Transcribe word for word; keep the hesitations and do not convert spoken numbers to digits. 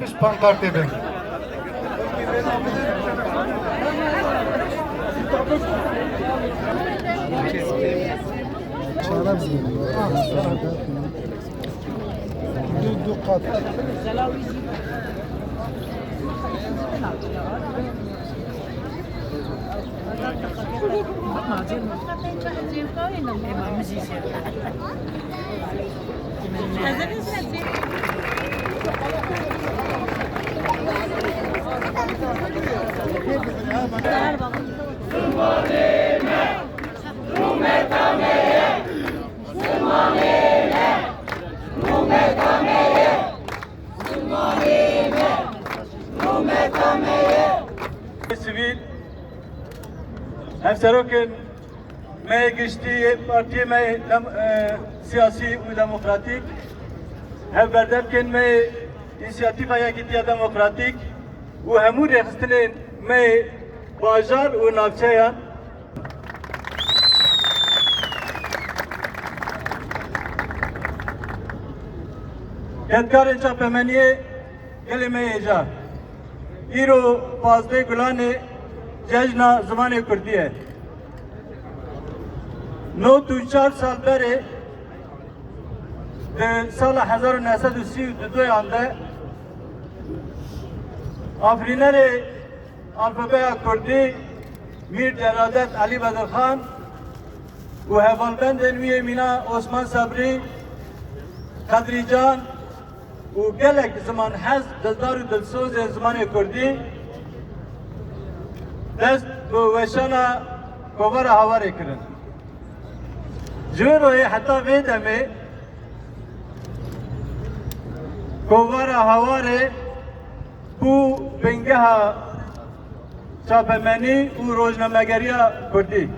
Pişt pankartê bin. Du, du qat. Sivîl, hevserokên me yê giştî yê partiyê me yê dem-, e, siyasî û demokratîk, hevberdevkên me yê Însiyatîfa Yekîtiya Demokratîk û hemû rêxistinên me yê bajar û navçeyan. Kedkarên çapemeniyê gelê me yê ca. Îro pazdeh Gulanê Cejna Zimanê Kurdî ye. Nod û çar sal berê, di sala hezar û neh sed û sî û duyan de, afirînerê alfabeya Kurdî Mîr Celadet Elî Bedirxan û hevalbendên wî yê mîna Osman Sebrî, Qedrî Can û gelek zimanhez, dildar û dilsozên zimanê Kurdî dest bi weşana Kovara Hawarê kirin. Ji wê royê heta vê demê Kovara Hawarê bû bingeha çapemenî û rojnamegeriya Kurdî.